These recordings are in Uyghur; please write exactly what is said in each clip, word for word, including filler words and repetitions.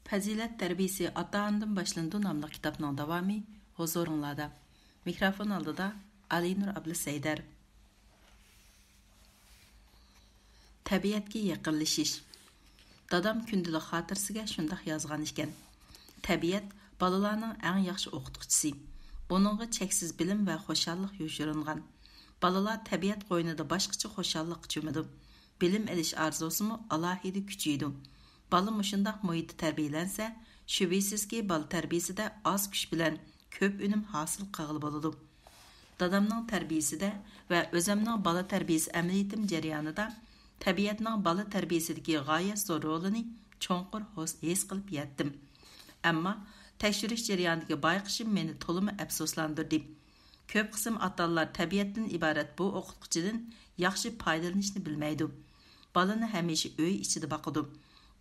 پەزىلەت تەربىيىسى ئاتا-ئانىدىن باشلىنىدۇ ناملىق كىتابنىڭ داۋامى ھۇزۇرۇڭلاردا. مىكروفون ئالدىدا ئالىنۇر ئابلىسەيدەر. تەبىئەتكە يېقىنلىشىش. دادام كۈندىلىك خاتىرىسىگە شۇنداق يازغان ئىكەن، تەبىئەت بالىلارنىڭ ئەڭ ياخشى ئوقۇتقۇچىسى. ئۇنىڭغا چەكسىز بىلىم ۋە خۇشاللىق يوشۇرۇنغان. بالىلار تەبىئەت قوينىدا باشقىچە خۇشاللىققا چۆمىدۇ. بىلىم ئېلىش ئارزۇسىمۇ ئالاھىدە كۈچىيىدۇ. بالا مۇشۇنداق مۇھىتتا تەربىيەلەنسە، شۈبھىسىزكى، بالا تەربىيىسىدە ئاز كۈچ بىلەن كۆپ ئۈنۈم ھاسىل قىلغىلى بولىدۇ. دادامنىڭ تەربىيىسىدە ۋە ئۆزۈمنىڭ بالا تەربىيىسى ئەمەلىيىتىم جەريانىدا تەبىئەتنىڭ بالا تەربىيىسىدىكى غايەت زور رولىنى چوڭقۇر ھوس-، ھېس قىلىپ يەتتىم. ئەمما تەكشۈرۈش جەريانىدىكى بايقىشىم مېنى تولىمۇ ئەپسۇسلاندۇردى. كۆپ قىسىم ئاتا-ئانىلار تەبىئەتتىن ئىبارەت بۇ ئوقۇتقۇچىدىن ياخشى پايدىلىنىشنى بىلمەيدۇ. بالىنى ھەمىشە ئۆي ئىچىدە باقىدۇ.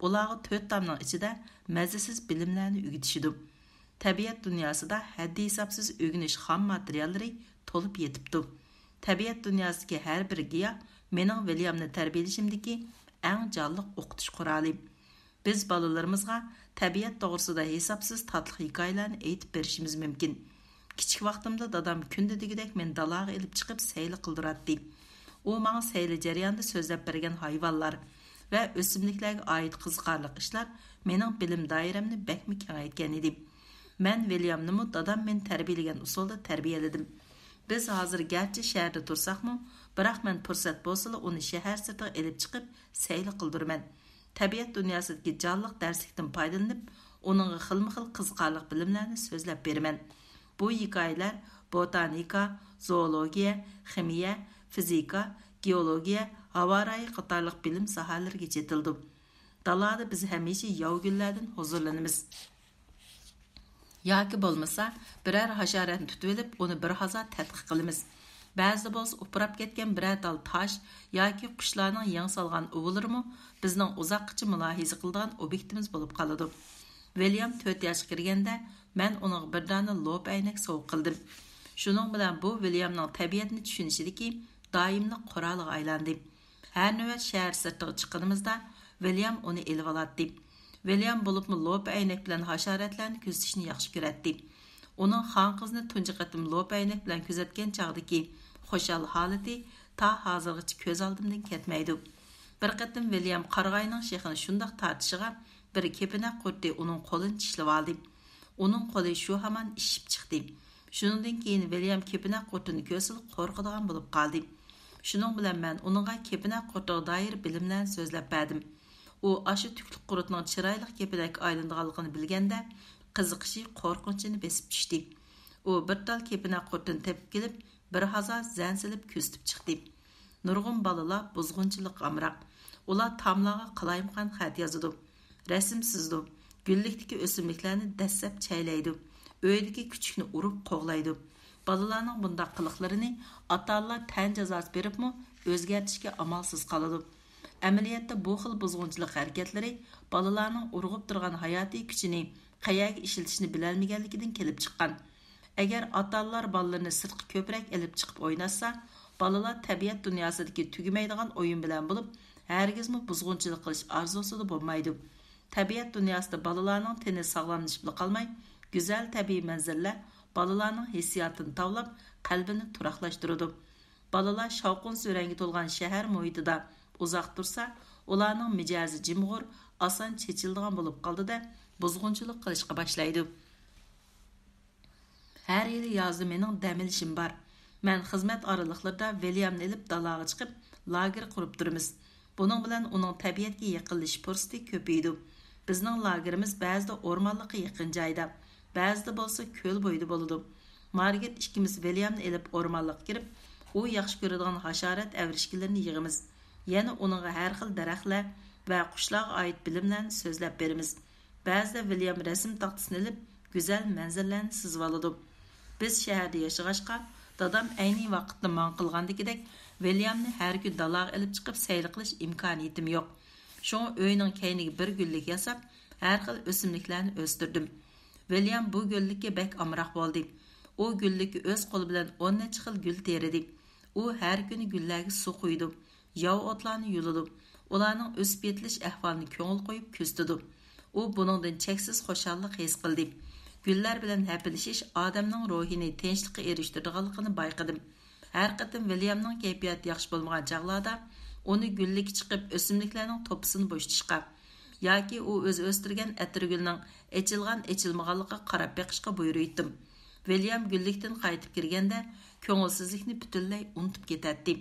ئۇلارغا تۆت تامنىڭ ئىچىدە مەززىسىز بىلىملەرنى ئۆگىتىشىدۇ. تەبىئەت دۇنياسىدا ھەددى-ھېسابسىز ئۆگىنىش خام ماتېرىياللىرى تولۇپ يېتىپتۇ. تەبىئەت دۇنياسىدىكى ھەر بىر گىياھ مېنىڭ ۋىليامنى تەربىيەلىشىمدىكى ئەڭ جانلىق ئوقۇتۇش قورالى. بىز بالىلىرىمىزغا تەبىئەت توغرىسىدا ھېسابسىز تاتلىق ھېكايىلەرنى ئېيتىپ بېرىشىمىز مۇمكىن. كىچىك ۋاقتىمدا دادام كۈندە دېگۈدەك مېنى دالاغا ئېلىپ چىقىپ سەيلە قىلدۇراتتى. ئۇ ماڭا سەيلە جەريانىدا سۆزلەپ بەرگەن ھايۋانلار ۋە ئۆسۈملۈكلەرگە ئائىت قىزىقارلىق ئىشلار مېنىڭ بىلىم دائىرەمنى بەكمۇ كېڭەيتكەن ئىدى. مەن ۋىليامنىمۇ دادام مېنى تەربىيەلىگەن ئۇسۇلدا تەربىيەلىدىم. بىز ھازىر گەرچە شەھەردە تۇرساقمۇ، بىراق مەن پۇرسەت بولسىلا ئۇنى شەھەر سىرتىغا ئېلىپ چىقىپ سەيلە قىلدۇرىمەن. تەبىئەت دۇنياسىدىكى جانلىق دەرسلىكتىن پايدىلىنىپ، ئۇنىڭغا خىلمۇخىل قىزىقارلىق بىلىملەرنى سۆزلەپ بېرىمەن. بۇ ھېكايىلەر بوتانىكا، زوولوگىيە، خىمىيە، فىزىكا، گېئولوگىيە، ھاۋا رايى قاتارلىق بىلىم ساھەلىرىگە چېتىلىدۇ. دالادا بىز ھەمىشە ياۋا گۈللەردىن ھۇزۇرلىنىمىز. ياكى بولمىسا، بىرەر ھاشاراتنى تۇتۇۋېلىپ، ئۇنى بىر ھازا تەتقىق قىلىمىز. بەزىدە بولسا ئۇپراپ كەتكەن بىرەر تال تاش ياكى قۇشلارنىڭ يېڭى سالغان ئۇۋىلىرىمۇ بىزنىڭ ئۇزاققىچە مۇلاھىزە قىلىدىغان ئوبيېكتىمىز بولۇپ قالىدۇ. ۋىليام تۆت ياشقا كىرگەندە، مەن ئۇنىڭغا بىر دانە لوپا ئەينەك سوۋغا قىلدىم. شۇنىڭ بىلەن بۇ ۋىليامنىڭ تەبىئەتنى چۈشىنىشىدىكى دائىملىق قورالىغا ئايلاندى. ھەر نۆۋەت شەھەر سىرتىغا چىققىنىمىزدا، ۋىليام ئۇنى ئېلىۋالاتتى. ۋىليام بولۇپمۇ لوپا ئەينەك بىلەن ھاشاراتلارنى كۆزىتىشنى ياخشى كۆرەتتى. ئۇنىڭ خان قىزنى تۇنجى قېتىم لوپا ئەينەك بىلەن كۆزەتكەن چاغدىكى خۇشال ھالىتى تا ھازىرغىچە كۆز ئالدىمدىن كەتمەيدۇ. بىر قېتىم ۋىليام قارىغاينىڭ شېخىنى شۇنداق تارتىشىغا، بىر كېپىنەك قۇرتى ئۇنىڭ قولىنى چىشلىۋالدى. ئۇنىڭ قولى شۇ ھامان ئىششىپ چىقتى. شۇنىڭدىن كېيىن ۋىليام كېپىنەك قۇرتىنى كۆرسىلا قورقىدىغان بولۇپ قالدى. شۇنىڭ بىلەن مەن ئۇنىڭغا كېپىنەك قۇرتىغا دائىر بىلىملەرنى سۆزلەپ بەردىم. ئۇ ئاشۇ تۈكلۈك قۇرتنىڭ چىرايلىق كېپىنەككە ئايلىنىدىغانلىقىنى بىلگەندە، قىزىقىشى قورقۇنچىنى بېسىپ چۈشتى. ئۇ بىر تال كېپىنەك قۇرتىنى تېپىپ كېلىپ، بىر ھازا زەن سېلىپ كۆزىتىپ چىقتى. نۇرغۇن بالىلار بۇزغۇنچىلىققا ئامراق. ئۇلار تاملارغا قالايمىقان خەت يازىدۇ، رەسىم سىزىدۇ، گۈللۈكتىكى ئۆسۈملۈكلەرنى دەسسەپ چەيلەيدۇ، ئۆيدىكى كۈچۈكنى ئۇرۇپ قوغلايدۇ. بالىلارنىڭ بۇنداق قىلىقلىرىنى ئاتا-ئانىلار تەن جازاسى بېرىپمۇ ئۆزگەرتىشكە ئامالسىز قالىدۇ. ئەمەلىيەتتە بۇ خىل بۇزغۇنچىلىق ھەرىكەتلىرى بالىلارنىڭ ئۇرغۇپ تۇرغان ھاياتىي كۈچىنى قەيەرگە ئىشلىتىشنى بىلەلمىگەنلىكىدىن كېلىپ چىققان. ئەگەر ئاتا-ئانىلار بالىلىرىنى سىرتقا كۆپرەك ئېلىپ چىقىپ ئويناتسا، بالىلار تەبىئەت دۇنياسىدىكى تۈگىمەيدىغان ئويۇن بىلەن بولۇپ، ھەرگىزمۇ بۇزغۇنچىلىق قىلىش ئارزۇسىدا بولمايدۇ. تەبىئەت دۇنياسىدا بالىلارنىڭ تېنى ساغلاملىشىپلا قالماي، گۈزەل تەبىئىي مەنزىرىلەر بالىلارنىڭ ھېسسىياتىنى تاۋلاپ، قەلبىنى تۇراقلاشتۇرىدۇ. بالىلار شاۋقۇن-سۈرەنگە تولغان شەھەر مۇھىتىدا ئۇزاق تۇرسا، ئۇلارنىڭ مىجەزى جىمغۇر، ئاسان چېچىلىدىغان بولۇپ قالىدۇ-دە، بۇزغۇنچىلىق قىلىشقا باشلايدۇ. ھەر يىلى يازدا مېنىڭ دەم ئېلىشىم بار. مەن خىزمەت ئارىلىقلىرىدا ۋىليامنى ئېلىپ دالاغا چىقىپ، لاگېر قۇرۇپ تۇرىمىز. بۇنىڭ بىلەن ئۇنىڭ تەبىئەتكە يېقىنلىشىش پۇرسىتى كۆپىيىدۇ. بىزنىڭ لاگېرىمىز بەزىدە ئورمانلىققا يېقىن جايدا، بەزىدە بولسا كۆل بويىدا بولىدۇ. مارگېت ئىككىمىز ۋىليامنى ئېلىپ ئورمانلىققا كىرىپ، ئۇ ياخشى كۆرىدىغان ھاشارات ئەۋرىشكىلىرىنى يىغىمىز. يەنە ئۇنىڭغا ھەر خىل دەرەخلەر ۋە قۇشلارغا ئائىت بىلىملەرنى سۆزلەپ بېرىمىز. بەزىدە ۋىليام رەسىم تاختىسىنى ئېلىپ، گۈزەل مەنزىرىلەرنى سىزىۋالىدۇ. بىز شەھەردە ياشىغاچقا، دادام ئەينى ۋاقىتتا ماڭا قىلغاندىكىدەك ۋىليامنى ھەر كۈنى دالاغا ئېلىپ چىقىپ سەيلە قىلىش ئىمكانىيىتىم يوق. شۇڭا ئۆينىڭ كەينىگە بىر گۈللۈك ياساپ، ھەر خىل ئۆسۈملۈكلەرنى ئۆستۈردۈم. ۋىليام بۇ گۈللۈككە بەك ئامراق بولدى. ئۇ گۈللۈككە ئۆز قولى بىلەن ئون نەچچە خىل گۈل تېرىدى. ئۇ ھەر كۈنى گۈللەرگە سۇ قۇيىدۇ. ياۋا ئوتلارنى يۇلىدۇ، ئۇلارنىڭ ئۆسۈپ يېتىلىش ئەھۋالىنى كۆڭۈل قويۇپ كۆزىتىدۇ. ئۇ بۇنىڭدىن چەكسىز خۇشاللىق ھېس قىلدى. گۈللەر بىلەن ھەپىلىشىش ئادەمنىڭ روھىنى تىنچلىققا ئېرىشتۈرىدىغانلىقىنى بايقىدىم. ھەر قېتىم ۋىليامنىڭ كەيپىياتى ياخشى بولمىغان چاغلاردا، ئۇنى گۈللۈككە چىقىپ ئۆسۈملۈكلەرنىڭ توپىسىنى بوشىتىشقا ياكى ئۇ ئۆزى ئۆستۈرگەن ئەتىرگۈلنىڭ ئېچىلغان-ئېچىلمىغانلىقىغا قاراپ بېقىشقا بۇيرۇيتتىم. ۋىليام گۈللۈكتىن قايتىپ كىرگەندە، كۆڭۈلسىزلىكنى پۈتۈنلەي ئۇنتۇپ كېتەتتى.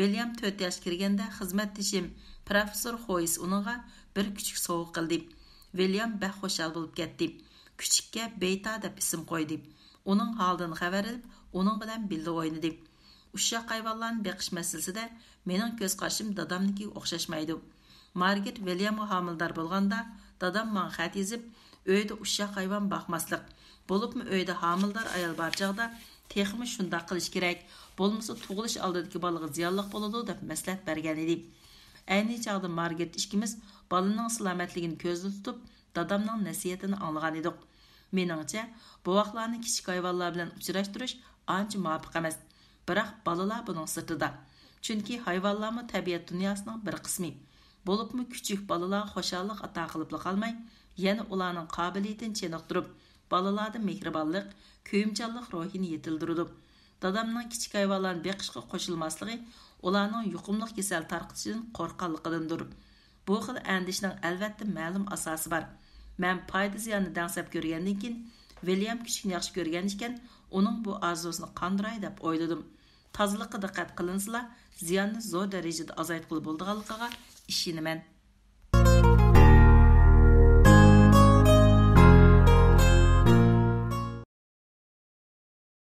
ۋىليام تۆت ياشقا كىرگەندە، خىزمەتدىشىم پروفېسسور خويس ئۇنىڭغا بىر كۈچۈك سوۋغا قىلدى. ۋىليام بەك خۇشال بولۇپ كەتتى. كۈچۈككە بېيتا دەپ ئىسىم قويدى. ئۇنىڭ ھالىدىن خەۋەر ئېلىپ، ئۇنىڭ بىلەن بىللە ئوينىدى. ئۇششاق ھايۋانلارنى بېقىش مەسىلىسىدە مېنىڭ كۆز قارىشىم دادامنىڭكىگە ئوخشاشمايدۇ. مارگېت ۋىليامغا ھامىلىدار بولغاندا، دادام ماڭا خەت يېزىپ، ئۆيدە ئۇششاق ھايۋان باقماسلىق، بولۇپمۇ ئۆيدە ھامىلىدار ئايال بار چاغدا تېخىمۇ شۇنداق قىلىش كېرەك، بولمىسا تۇغۇلۇش ئالدىدىكى بالىغا زىيانلىق بولىدۇ، دەپ مەسلىھەت بەرگەن ئىدى. ئەينى چاغدا مارگېت ئىككىمىز بالىنىڭ سالامەتلىكىنى كۆزدە تۇتۇپ، دادامنىڭ نەسىھەتىنى ئاڭلىغان ئىدۇق. مېنىڭچە، بوۋاقلارنى كىچىك ھايۋانلار بىلەن ئۇچراشتۇرۇش ئانچە مۇۋاپىق ئەمەس. بىراق بالىلار بۇنىڭ سىرتىدا. چۈنكى ھايۋانلارمۇ تەبىئەت دۇنياسىنىڭ بىر قىسمى. بولۇپمۇ كۈچۈك بالىلارغا خۇشاللىق ئاتا قىلىپلا قالماي، يەنە ئۇلارنىڭ قابىلىيىتىنى چېنىقتۇرۇپ، بالىلاردا مېھرىبانلىق، كۆيۈمچانلىق روھىنى يېتىلدۈرىدۇ. دادامنىڭ كىچىك ھايۋانلارنى بېقىشقا قوشۇلماسلىقى ئۇلارنىڭ يۇقۇملۇق كېسەل تارقىتىشىدىن قورققانلىقىدىندۇر. بۇ خىل ئەندىشىنىڭ ئەلۋەتتە مەلۇم ئاساسى بار. مەن پايدا زىياننى دەڭسەپ كۆرگەندىن كېيىن، ۋىليام كۈچۈكنى ياخشى كۆرگەن ئىكەن، ئۇنىڭ بۇ ئارزۇسىنى قاندۇراي دەپ ئويلىدىم. تازىلىققا دىققەت قىلىنسىلا، زىياننى زور دەرىجىدە ئازايتقىلى بولىدىغانلىقىغا ئىشىنىمەن.